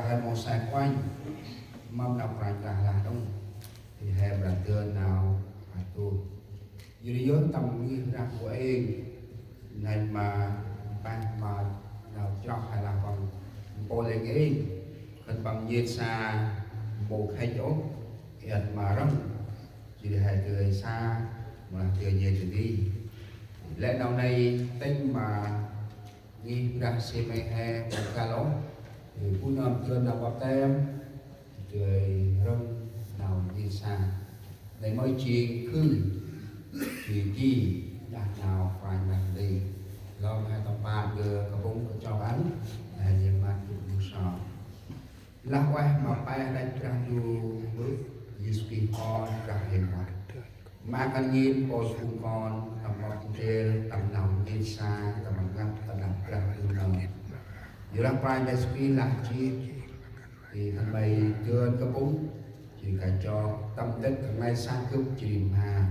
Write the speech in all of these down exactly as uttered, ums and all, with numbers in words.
He mâu sai kuănh, mâm nau Kôranh Brah lah đŏng, jêh he Brah dơn nau a tuh. Yor ri yơh tâm ngih Brah bu êng, nây ma mpeh ma nau chroh he lah păng mpôl êng êng, khân păng nhêt sa mâu khăch ôh, êng ma rŏng, jêh ri he dơi sa, mâu lah dơi nhêt dadê. Lĕ nau nây tĭng ma ngih Brah si mê he mpôl kăl ôh, ri bu nơm dơn nau baptem, dơi rŏng nau nhêt sa. Nây mâu jêng khư, jêng ki, đah nau Kôranh Brah nti. Lŏng he tâm pă gơ kapŭng kachok ăn, he jêng măt gâp bu so. Lah ueh ma pe Kôranh Brah Ndu Mbơ̆, Yêsu Krist Kon Brah hên ueh. Ma kăn nhêt mpôl phung kon tâm ƀon ndrel, tâm nau nhêt sa, tâm rnglăp ta năp Brah Ndu nơm. Yorlah Kôranh Yêsu Krist lah jêh, jêh khân may dơn kapŭng, jêh ri kachok, tâm tât kơt nglay sa gâp jêh ri mha.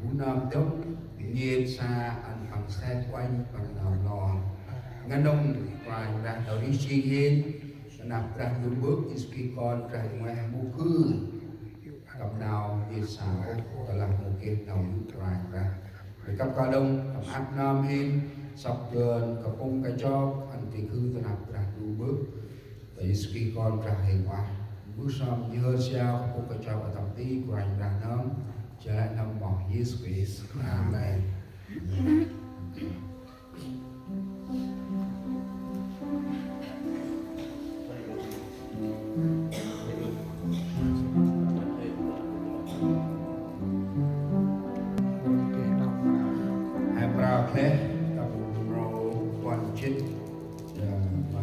Bu nơm dŏng nhêt sa ăn păng seh uănh păng nau mlon. Ngăn nŭng Kôranh Brah nau rêh jêng hên, ta năp Brah Ndu Mbơ̆, Yêsu Krist Kon Brah hên ueh, mâu gŭ tâm nau nhêt sa ôh, tơlah mâu geh nau yô̆ Kôranh Brah. Ri kăp kơl đŏng, tâm ăp nơm hên, sŏk dơn kapŭng kachok ăn ti khư ta năp Brah Ndu Mbơ̆, ta Yêsu Krist Kon Brah hên ueh. Mbơ̆ sơm nhhơr siau kapŭng kachok a tâm ti Kôranh Brah nơm, jêh lĕ nơm moh Yêsu Krist. Amen. He mra khleh, tâm mrô puăn jê̆t, ya, ma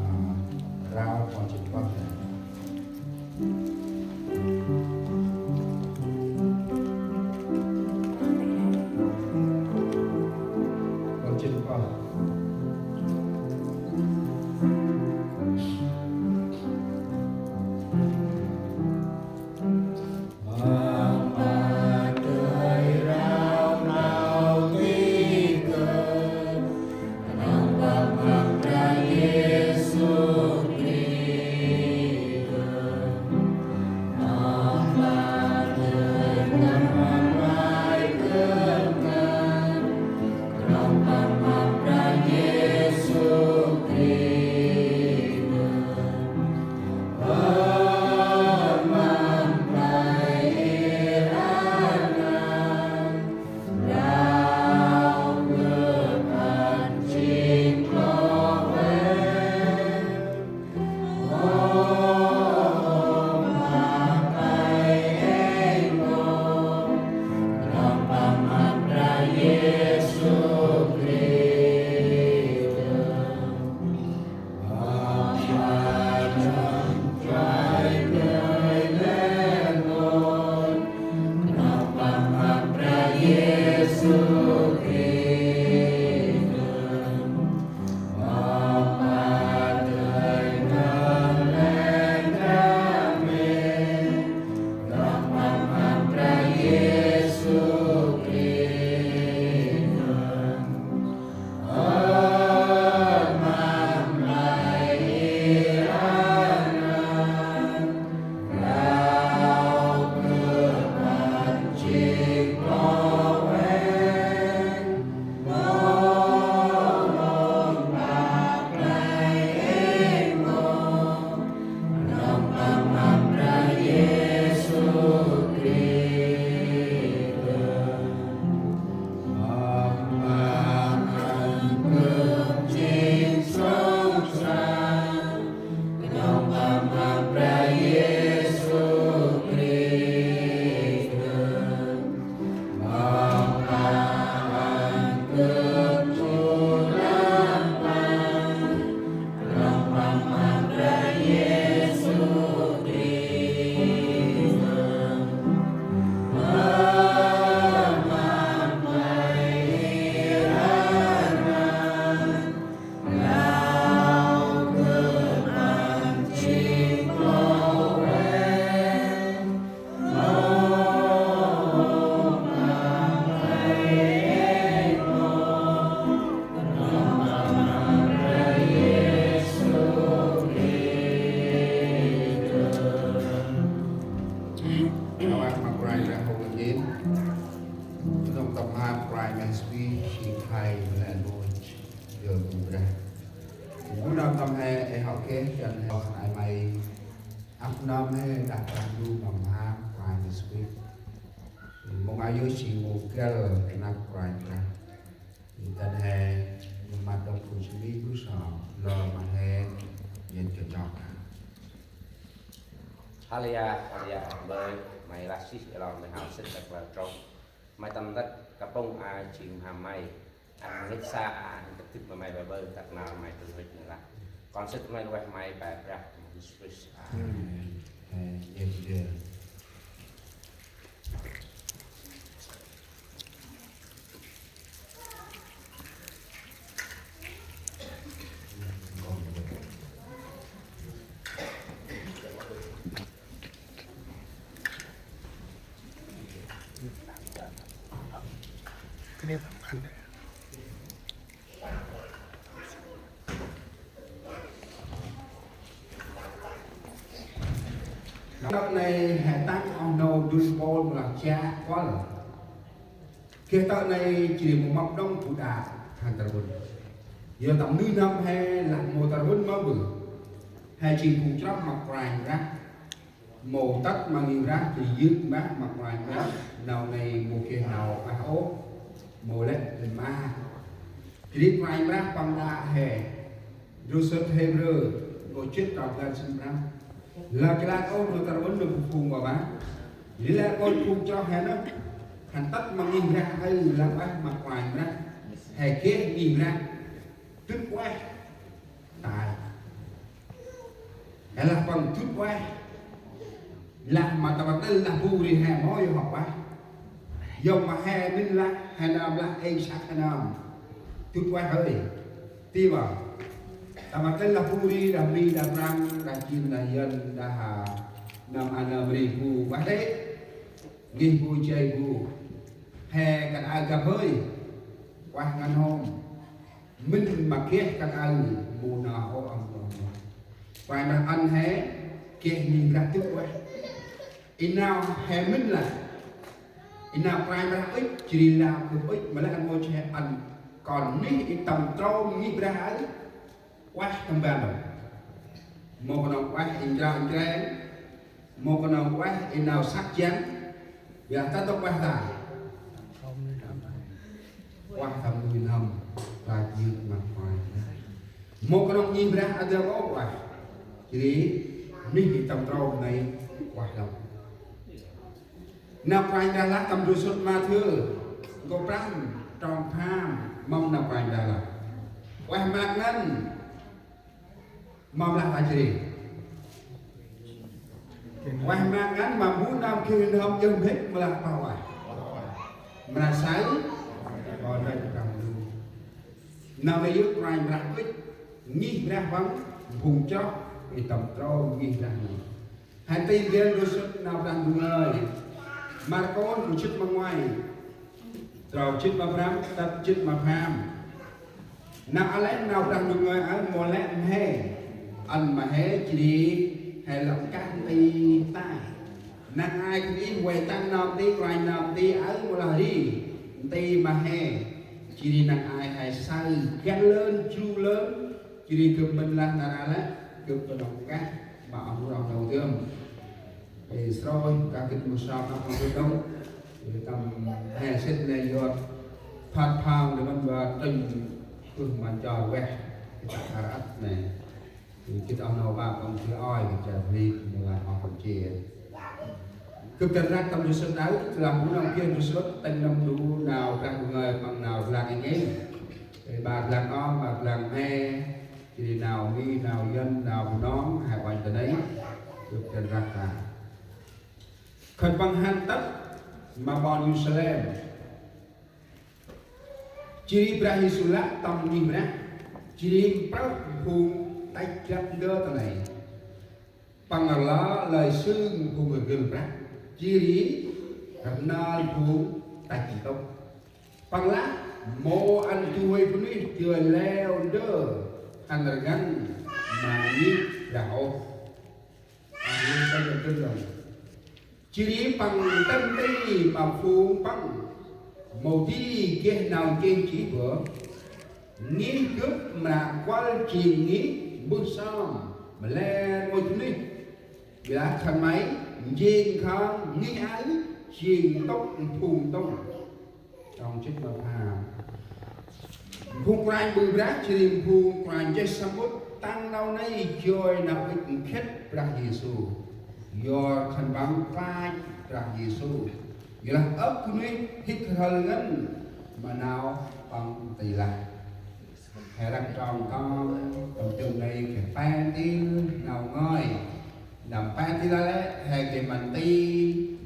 mra puăn jê̆t puăn. Nơm he đah Brah Ndu ma mham Kôranh Yêsu Krist. Mông a yơh jêng mông găl năp Kôranh Brah. Ntơm he, mông ma dŏng phung sĭ mĭn bu sŏ, lor ma he, yen kơ chok. Haleluya, haleluya, amen. May lah sih, lor may hao sĭt dak la trong. May tâm dak kapŭng a jêng mham may. Ăn ngêt sa a, ăn tât tĭt ma may ba bơh, tât nau may tơl hŭt nê lah. Kon sĭt may ueh may ba Brah Yêsu Krist. Amen. Amen. Amen. Cái này tao ăn đấy. Tơ̆ nây he tăng oh nô dŭl Pôl mra cha kuăl. Geh tơ̆ nây jêh ri mâu mâp đŏng bu đă hăn tơr ŭn. Yor tâm nuih n'hâm he lah mâu tơr ŭn mâu bơh. He jêng phung chroh ma Kôranh Brah. Mâu tât ma ngih Brah, jêh ri yơk mbah ma Kôranh Brah, nau nây mâu geh nau bah ôh, mâu lĕ ma. Jêh ri Kôranh Brah păng đă he, ndrôl sŭt Hêbrơ, nkô̆ jê̆t, trong bar jê̆t prăm. Lah jêh lah ôh, mâu tât ŭn nơh phung ma bah. Jêh ri lah nkô̆ phung chroh he nơh, hăn tât ma ngih Brah, aơ lah bah ma Kôranh Brah, he geh ngih Brah, dŭt ueh. Tay. He lah păng dŭt ueh. Lah ma tâm ban têl lah bu ri he mâu yor hŏ ueh. Yor ma he mĭn lah, he nơm lah, êng săk he nơm. Dŭt ueh hơi. Ti ba. Tâm ban têl lah bu ri, đah Mi, đah Prăng, đah Chin, đah Yuăn, đah, a, nơm a nơm ri bu ueh đê. Ngih bu jay bu. He kăn aơ gâp hơi. Ueh ngăn hôm. Mĭn ma geh kăn aơ mâu nơh ôh, ăm nơh mâu. Kôranh Brah ăn he geh ngih Brah dŭt ueh. I nau he mĭn lah. I nau Kôranh Brah ŭch, jêh ri lah gâp ŭch, ma lĕ ăn mâu jêh ăn kon nuyh i tâm trôm ngih Brah aơ. Ueh tâm ban. Mâu knŏng ueh i njrao i njreng. Mâu knŏng ueh i nau săk jăn, ƀiălah ta dôk ueh ta. Ueh tâm nuih n'hâm, ta jêng ma Kôranh. Mâu knŏng ngih Brah a dơm ôh ueh. Jêh ri, nuyh i tâm trôm nây ueh lăng. Nau Kôranh Brah lah tâm ndrôl sŭt Mathiơ, nkô̆ prăm, trong pham, mâm nau Kôranh Brah lah. Ueh maak ngăn, mâm lah ta jêh ri. Ueh maak ngăn ma bu nơm geh n'hâm djơh mhĭk mâu lah pah ueh. Mra saơ, kon nây Brah Ndu. Nau nây yơh Kôranh Brah ŭch, ngih Brah păng, phung chroh, i tâm trôm ngih Brah nây. Hên nti ndrel ndrôl sŭt nau Brah Ndu ngơi. Markôs nkô̆ jê̆t ma nguay. Trong jê̆t ma prăm, tât jê̆t ma pham. Nau a lĕ nau Brah Ndu ngơi aơ mâu lĕ ma he. Ăn ma he jêh ri he lŏng kah nti tay. Năng ai khân ay vay tăng nơm nti, kôranh nơm nti aơ mâu lah ri. Nti ma he. Jêh ri năng ai he saơ găn lơn, jru lơn. Jêh ri gâp mĭn lah nar a lĕ, gâp knŏng kah ma oh nô dơm. Ê, srôi, kah gĭt mâu sơm nau gâp đŏng. Ê, tâm he sĭt nê yor. Phat phang nê mân ba trinh kưh ma chor veh. Gĭt kar ăt nê. Ê, gĭt oh nô ba păng gĭt oi, gĭt char bri, mâu lah oh păng chia. Gâp dăn răk tâm ndrôl sŭt aơ, lah bu nơm geh ndrôl sŭt, tĭng nâm du nau Brah Ndu ngơi păng nau rlăng êng êng. Ê, bar rlăng om, bar rlăng he, jêh ri nau Mi, nau Yuăn, nau Bunong, he uănh ta nây, gâp dăn răk ta. Khân păng hăn tât ma ƀon Yêrusalem. Jêh ri Brah Yêsu lah tâm ngih Brah. Jêh ri mprơh phung tăch drăp ndơ ta nây. Păng rla lơi sưng phung rgâl Brah. Jêh ri rnăl phung tăch ntŭk. Păng lah mâu ăn du huê bunuyh dơi leo ndơ hăn rngăn ma ngih Brah ôh. Jêh ri păng ntĭm nti ma phung păng, mâu di geh nau nchih jêh bơh. Ngih gâp mra kuăl jêng ngih mbơh sơm ma lĕ rngôch bunuyh. Lah khân may njêng khân ngih aơ jêng ntŭk phung tŭng. Trong jê̆t ma pha. Phung kôranh ƀư brah jêh ri phung kôranh jêh samƀŭt tăng nau nây joi nau ŭch nkhĭt Brah Yêsu. Yor khân păng klach Brah Yêsu. Yor lah âk bunuyh hik rhâl ngăn ma nau păng nti lah. He răng trong kon, trong jâng nây geh pe ntil nau ngơi. Nau pe ntil lah lĕ, he geh ma nti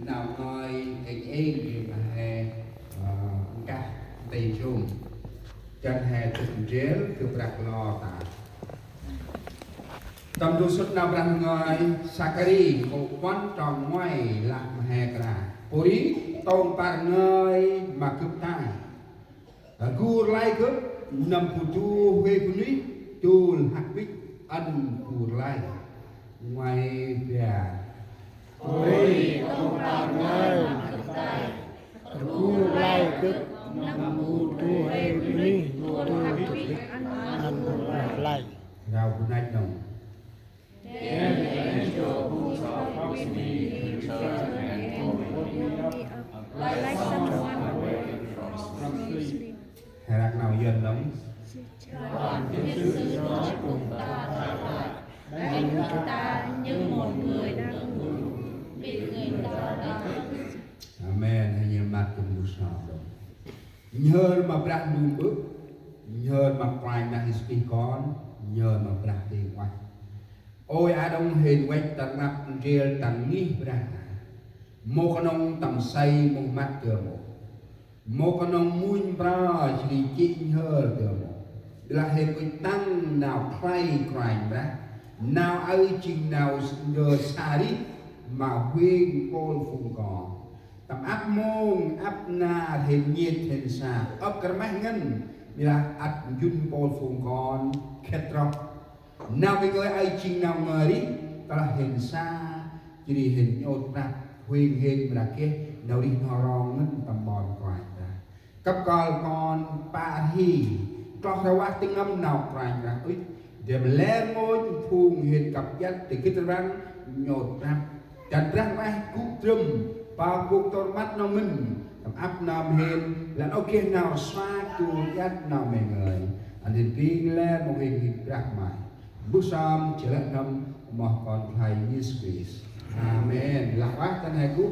nau ngơi, geh êng geh ma he, ơ, nkah nti jum. Jăn he dâk ndrel gâp brah lo ta. Tâm du sŭt nau Brah Ngơi, Sakari, nkô̆ puăn trong ngoai lah ma he kra. Pô ri, tông păr ngơi ma gâp tay. Rgul lai gâp, nâm bu du huê bunuyh, dôl hăk bĭch, ăn rgul lai. Ngoai bia. Ôi, tông păr ngơi ma gâp tay. Rgul lai gâp, nâm bu du huê bunuyh, dôl hăk bĭch, ăn rgul lai. Rao bu năch nông. Then the angel who talked to me returned and told me, like someone awakened from sleep. He răng nau Yuăn nông. Còn thiên sứ nói cùng ta rằng, hãy thưa ta như một người đang ngủ, vì người ta đã thức. Amen. He nhơr măt gâp bu sa dong. Nhơr ma Brah Ndu Mbơ̆, nhơr ma Kôranh Brah Yêsu Krist Kon, nhơr ma Brah Dêng Ueh. Ôi a đŏng hên văch ta rnglăp ndrel ta ngih Brah. Mâu knŏng tâm say mâu măt gơ mâu. Mâu knŏng mŭnh mprơ jêh ri jê̆ nhhơr gơ mâu. Lah hên ŭch tăng nau khlay Kôranh Brah. Nau aơ jêng nau ndơ sa rih ma huêng mpôl phung kon. Tâm ăp mông, ăp nar hên nhêt hên sa, ăp kơt rmeh ngăn, ƀiălah ăt njŭn mpôl phung kon khât roh. Nau ngơi aơ jêng nau ngơi rih, tơlah hên sa, jêh ri hên nhŭp prăp, huêng hên mra geh, nau rih n'ho rong ngăn tâm ƀon Kôranh Brah. Kăp kơl kon pă rhi, kloh rvah tĭng ngăn nau Kôranh Brah ŭch, dăm lĕ rngôch phung hên kăp iăt, tơ gĭt rvăng nhŭp prăp. Dăn Brah Ngơi gŭ drâm, pă gŭ tôr măt nau mĭn, tâm ăp nau mhên, lĕ nau geh nau rsuak dôl iăt nau mhe ngơi. Ăn hên bêng lĕ mâu hên hên Brah Ngơi. Mbơh sơm, jêh lĕ nâm moh Kon Khlay Yêsu Krist. Amen. Lah ueh ta nây gŭ.